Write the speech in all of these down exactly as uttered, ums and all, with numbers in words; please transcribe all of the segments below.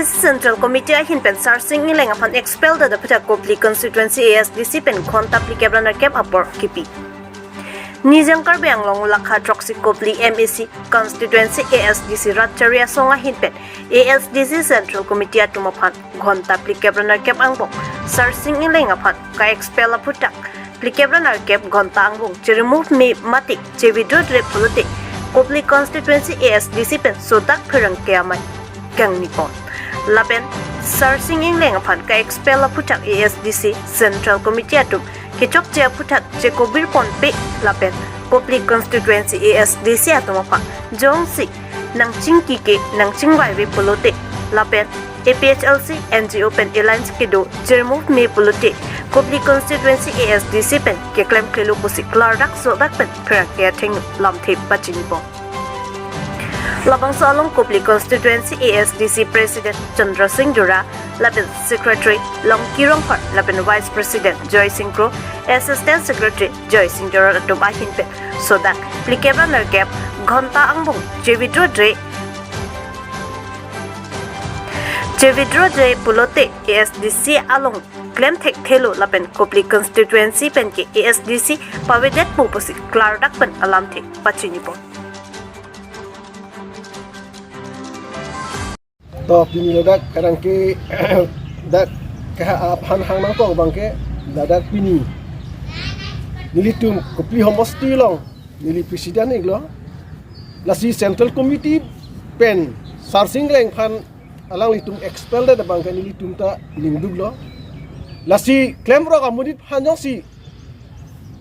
Central Committee ahin pen Sarsing Engleng aphan expel det aphuthak Kopili constituency A S D C pen ghonta phlikep ra nerkep apor kipi. Nijang Karbi Anglong lakha throksi Kopili M A C constituency A S D C rat chari asong ahin pen A S D C Central Committee atum aphan ghonta phlikep ra nerkep angbong Sarsing Engleng aphan ka-expel aphuthak phlikep ra nerkep ghonta angbong che-remove me mate che-withdraw dre pulote Kopili constituency A S D C pen sodak pherangke amei kangni pon. Lapen Sarsing Engleng aphan ka-expel aphuthak A S D C Central Committee atum kechokche aphuthak chekobir ponpe lapen Kopili constituency A S D C atum aphan jongsi nangchingki ke nangchingvaive pulote lapen A P H L C N G O pen alliance kedo che-remove me pulote Kopili constituency A S D C pen keklem klelo pusi klardak sodak pen pherangke athengno lamthe pachini pon. Labangso along Kopili constituency A S D C President Chandra Singh Dura lapen Secretary Longki Rongphar lapen Vice President Joy Singh Kro, Assistant Secretary Joy Singh Dura atum ahin pen sodak phlikep ra nerkep ghonta angbong che-withdraw dre che-withdraw dre pulote A S D C along klem thekthelo lapen Kopili constituency pen ke A S D C pavedetpo pusi klardak pen alamthe pachini pon. To pini ladak kadang ke dak ke aphan hang nangkok abang ke ladak pini nelitum Kopili homosti along neli president iklo. Lasi Central Committee pen Sarsing Engleng aphan alanglitum expel det abang ke nelitum ta ningduklo. Lasi klemrok amonit aphan jongsi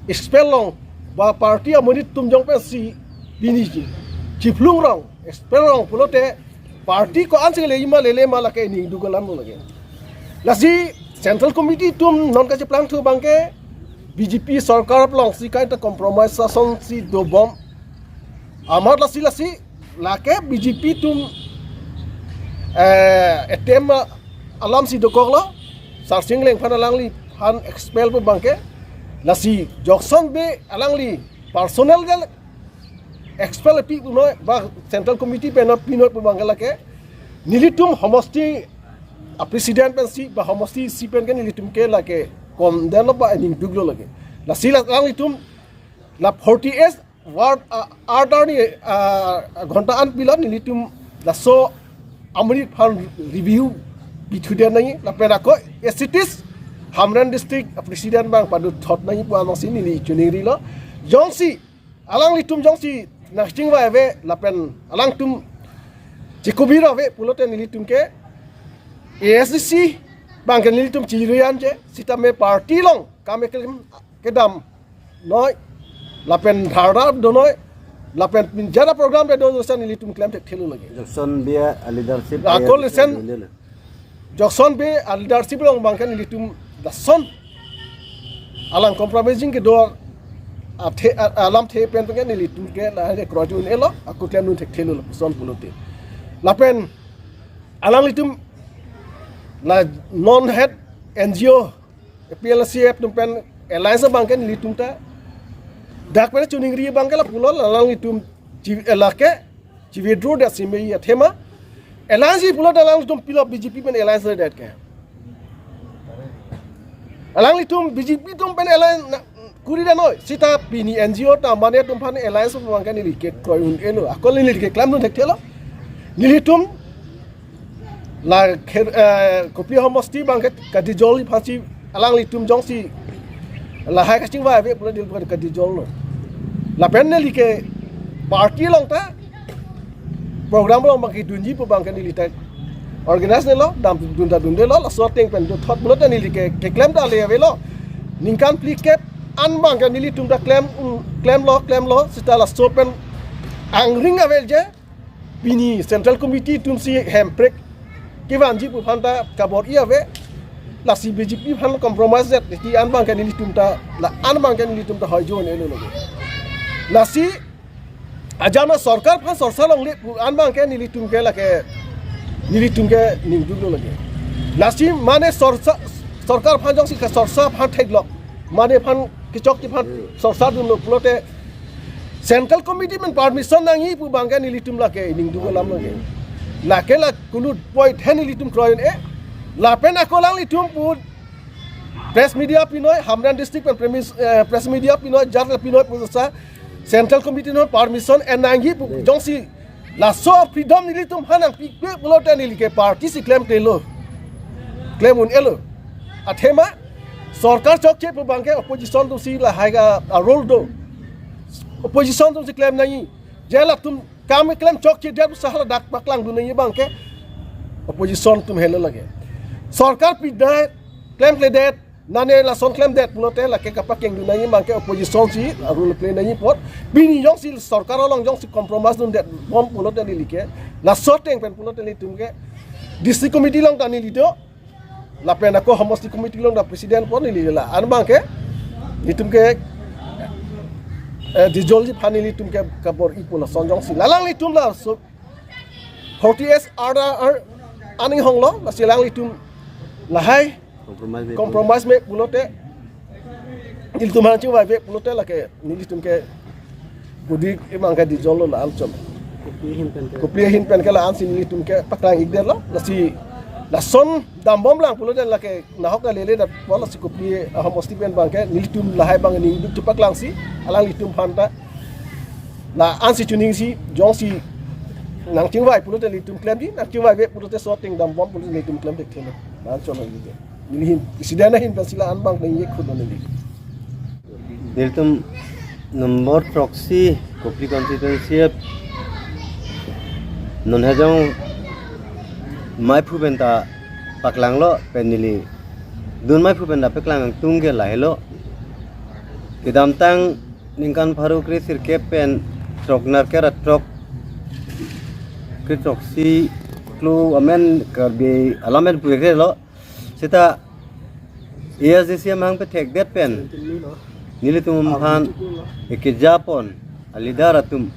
expel long ba party amonit atum jong pensi pini chiphlung rong expel rong pulote party ko-ansi lele ma lele ma lake ningduk alam lo lake. Lasi Central Committee atum non kacheplangthu abang ke B J P sorkar alongsi kaita compromise asonsi dobom. Amat lasi lasi lake B J P atum eh, attempt alamsi dokoklo. Sarsing Engleng aphan alangliphan expel pu abang ke. Lasi jokson be alangli personal jal expel pi punoi ba Central Committee pen pinoi pu abang ke lake nelitum homosti a president pensi ba homosti si pen ke nelitum ke lake condemn lo ba ningduklo lake. Lasi la alanglitum la forty-eight ward, ah, artar ni, ah, ghonta an pilo nelitum laso amonit aphan review pithu den nangji lapen ako as it is Hamren district president abang paduthot nangji pu ansi neli chuningrilo. Jongsi alanglitum jongsi nangchingvaive lapen alangtum chekobir ave pulote nelitum ke A S D C abang ke nelitum chirian che sitame party along kam keklem kedam noi lapen dharna donoi lapen pinjara program pe do dosa nelitum klem thekthelo lake. Jokson be a leadership ako lesen jokson be a leadership along abang ke nelitum lason alang compromising kedo athe a- alamthe pen ke nelitum ke lahai kroidun-elo ako klemdun thekthelo lason pulote. Lapen alanglitum la non head N G O A P L C F atum pen alliance abang ke nelitum ta dak pen chuningri abang ke lapulo alanglitum chi- eh, lake che-withdraw det si me athema alliance pulo alanglitum pilo B J P pen alliance det ke. Alanglitum B J P atum pen alliance na- kuri det noi sita pini N G O ta mane atum aphan alliance abang ke neli ke kroidun-elo ako neli ke klemdun thekthelo. Nelitum la kher, eh, Kopili homosti abang ke kadijol aphansi alanglitum jongsi lahai kachingvaive pulo dil kadijollo. Lapen neli ke party along ta program along abang kedunji pu abang ke neli ta organize nelo dam dun ta dundelo laso ateng pen dothot pulote neli ke keklem ta le avelo. Ningkan phlikep an abang ke nelitum ta klem, um, klemlo klemlo sita laso pen angring avel je pini Central Committee atumsi hemprek kevanji pu aphan ta kabor-i ave. Lasi B J P aphan compromise det ti an abang ke nelitum ta la an abang ke nelitum ta hoijo ne lo lo. Lasi ajana sorkar aphan sorsa longle pu an abang ke nelitum ke lake nelitum ke ningduklo lake. Lasi mane sorsa sorkar aphan jongsi ke sorsa aphan theklok mane aphan kechokche aphan sorsa dunlo pulote Central Committee pen permission nangji pu abang ke nelitum lake ningduk alam lake. Lake la kunut point hen ilitum kroidun-e. Lapen ako alanglitum pu press media pinoi, Hamren district pen premis, eh, press media pinoi, journal pinoi pusa Central Committee non permission en nangji pu jongsi laso freedom nelitum aphan nangpikpe pulote neli ke party si klemklelo. Klem un-elo. Athema sorkar chokche pu abangke opposition atum si lahai ka a role do. Opposition atum si klem nangji. Je latum kam klem chokchedet pu hala dak paklangdun nangji abangke opposition atum helo lake. Sorkar pidet, klemkledet, nane lason klemdet pulote lake kapakengdun nangji abangke opposition si a role play nangji apot. Pini jongsi sorkar along jongsi compromise dundet bom pulote neli ke, laso ateng pen pulote nelitum ke district committee along ta neli do. Lapen ako homosti committee along ta president pon neli la. An abangke nelitum ke, eh, dissolve ji aphan nelitum ke kabor-i pu lason jongsi. La alanglitum laso forty S R R aning honglo, lasi alanglitum lahai Compromise me compromise me pulote. Nelitum aphan chingvaive pulote lake nelitum ke budi imang ke dissolve lo la-an chom. Kopli ahin pen ke. Kopli ahin pen ke la-an si nelitum ke paklang-ikdetlo. Lasi lason dambomlang pulote lake nahok na lele dat wala si Kopli ahomosti pen abangke nelitum lahai abang ningduk chepaklangsi alanglitum aphan ta la-an si chuningsi jongsi nangchingvai pulote nelitum klemji, nangchingvaive pulote laso ateng dambom pulote nelitum klem thekthelo. La-an chom neli ke. Neli ahin, president ahin pensi la-an abang ningje khun neli. Nelitum number throksi Kopli constituency non hejong maiphu pen ta paklanglo pen neli dun maiphu pen ta paklang tung ke lahelo. Kedamtang ningkan pharo kre sirkep pen throk nerkep ra throk kre throksi klo amen Karbi alam pen puekrelo. Seta A S D C amahang pethekdet pen nelitum aphan ekejapon a leader atum.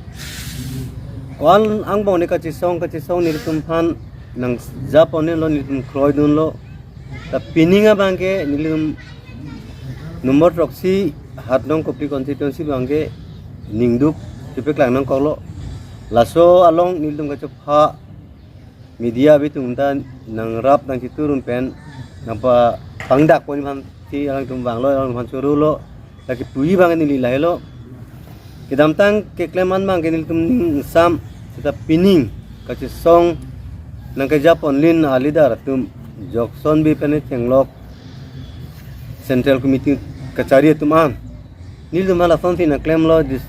Ko-an angbong ne kachesong kachesong nelitum aphan nangjapon nelo, nelitum kroidunlo. Ta pining abangke nelitum number throksi Hatnong Kopli constituency abangke ningduk chepaklang nangkoklo. Laso along nelitum kachepha media abitung ta nangrap nangchiturun pen nangpapangdakpon aphan si alangtum vanglo, alangtum aphan chorolo, lake puji abang neli lahelo. Kedamtang keklem an abangke nelitum ning ingsam, seta pining kachesong nangkejapon lin a leader atum jokson bi pen chenglok Central Committee kachari atum an. Nelitum hala asonsi nangklemlo dis-,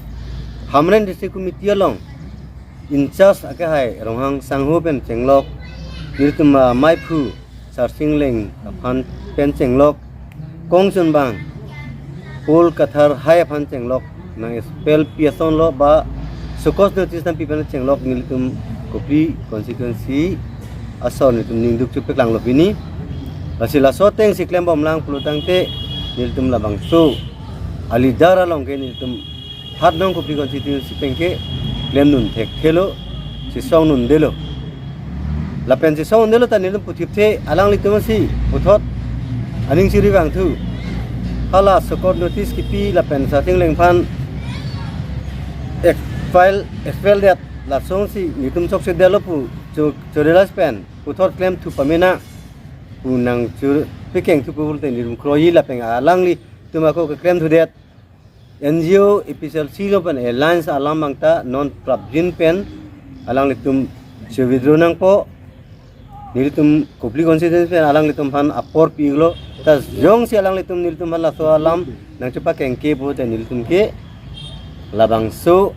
Hamren District Committee along in-charge akehai Ronghang Sangho pen chenglok, nelitum, ah, maiphu Sarsing Leng aphan pen chenglok, kongchunbang Paul Kathar hai aphan chenglok, nang expel pi asonlo ba show cause notice nangpi pen chenglok nelitum Kopli constituency asor nelitum ningduk chepaklanglo pini. Lasi laso ateng si klembomlang pulotangte nelitum labangso a leader along ke nelitum Hatnong Kopli constituency pen ke klemdun thekthelo, chesongdundelo. Lapen chesongdundelo ta nelitum puthipthe alanglitum si puthot aning chirivangthu. Hala show cause notice kipi lapen Sarsing Leng aphan expel, expel det, lasonsi nelitum chokchedetlo pu cho-, chorelas pen puthot klemthu pamena pu nangchur pikengthu pulote nelitum kroiji lapen alanglitum ako keklemthudet N G O, A P H L C along pen alliance alam abang ta non prapjin pen alanglitum che-withdraw nangpo. Nelitum Kopli constituency pen alanglitum aphan apor pi-iklo. Ta jongsi alanglitum nelitum aphan laso alam nangchepakengke pulote nelitum ke labangso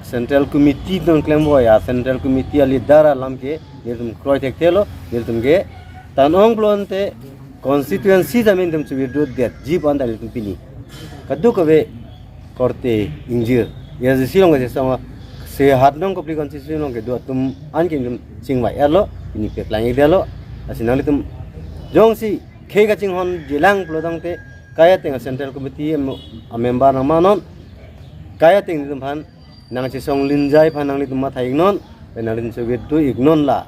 Central Committee atum klemvoi a Central Committee a leader alam ke nelitum kroi thekthelo, nelitum ke tan-ong pulote constituency jamin atum che-withdraw detji pu anta nelitum pini. Kadokave korte ingjir. A S D C along kachesong, se Hatnong Kopli constituency along kedo atum an ke nelitum chingvai-etlo, pini paklang-ikdetlo. Lasi nanglitum jongsi khei kachinghonjilang pulotangte kai ateng a Central Committee a mem-, a member nangmanon, kai ateng nelitum aphan nangchesong linjai aphan nanglitum matha-iknon, pen nanglitum che-withdraw-iknon la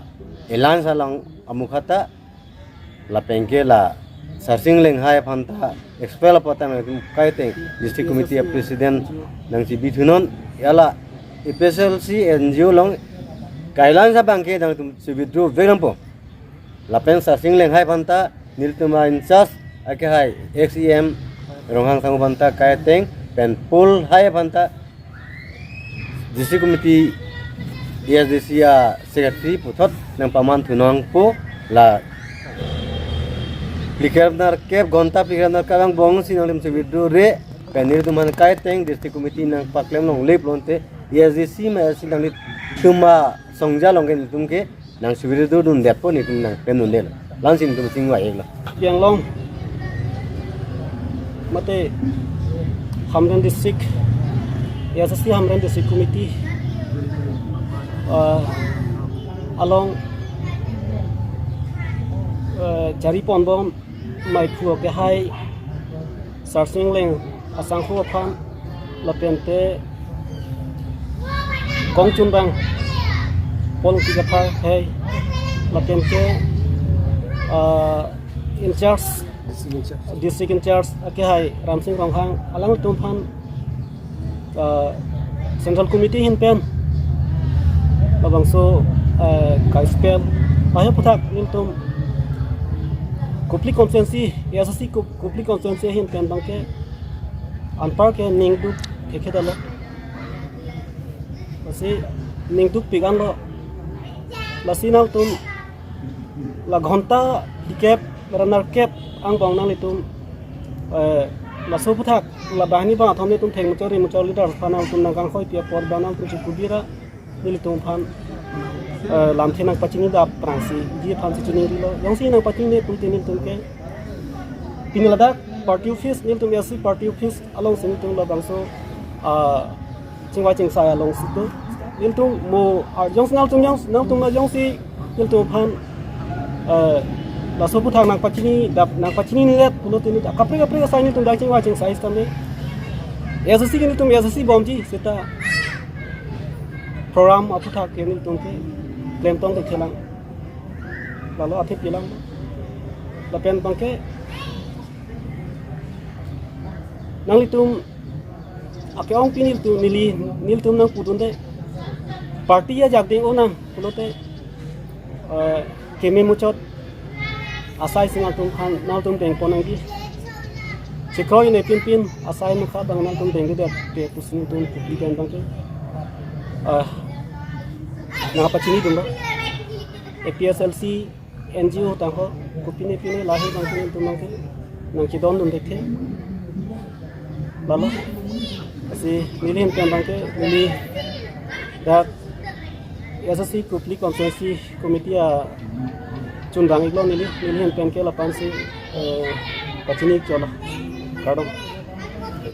alliance along amukha ta, lapen ke la Sarsing Leng hai aphan ta expel apot ta nanglitum kai ateng District Committee a President nangchebithunon, hala A P H L C N G O along Kailan sa abangke nangtum si withdraw vek nangpo. Lapen Sarsing Engleng hai aphanta nelitum a-in-charge akehai ex-E M Ronghang Sangho aphanta kaiteng pen Paul hai aphanta District Committee A S D C a-secretary puthot nangpaman thu nangpo la phlikep nerkep ghonta phlikep nerkep angbong si nangtum si withdraw re pen nelitum aphan kaiteng District Committee nangpaklem longle pulote A S D C ma A S D C nanglitum asongja along ke nelitum ke nang si withdraw dundetpo, nelitum nangklem dundelo. La-ansi nelitum chingvai-iklo. Pi anglong mate Hamren District, A S D C Hamren District Committee, uh, along, uh, jari ponbom maiphu akehai Sarsing Engleng asangho aphan, lapente kongchunbang Paul Ingti Kathar hai, lapente, ah, in-charge, district in-charge akehai Ramsing Ronghang, alangtum aphan, ah, Central Committee ahin pen labangso, ah, kaispel ahe aputhak nelitum Kopili constituency, A S D C Kop-, Kopili constituency ahin pen abangke anpar ke ningduk thekhe dalo. Lasi ningdukpik anlo. Lasi nangtum la ghonta phlikep ra nerkep angbong nanglitum, eh, laso aputhak la banghini bangkethom nelitum thengmuchot rimuchot leader aphan nangtum nangkanghoipi apor abang nangtum chikubira nelitum aphan, eh, lamthe nangpachinidap prangsi, ji aphansi chiningrilo. Jongsi nangpachinine pulote nelitum ke pini ladak party office, nelitum A S D C party office alongsi nelitum labangso, ah, chingvai chingsai alongsi do. Nelitum mo, ah, jongsi nangtum jongsi, nangtum na jongsi nelitum aphan, eh, laso aputhak nangpachinidap, nangpachinine det pulote nelitum kaprek kaprek asai nelitum dak chingvai chingsai setame A S D C ke nelitum A S D C bomji seta program aputhak ke nelitum ke klemtong ke thelang. Lalo athe pilang. Lapen abangke nanglitum ake-ong pi nelitum neli, nelitum nangpudunde. Party ajak deng-o nang pulote, eh, keme muchot asai si nangtum aphan, nangtum dengpon nangji. Chikroine pinpin asai mukha abang nangtum dengdunde pusi nelitum Kopili pen abangke, ah, nangpachinidunlo. A P H L C, N G O tangho, kopine pine lahei abangke nelitum abangke nangchedondun thekthe. Lalo, lasi neli ahin pen abangke, neli dak A S D C Kopili Constituency Committee achunbang-iklo neli, neli ahin pen ke lapu-ansi, eh, pachini-ikchotlo. Kardom.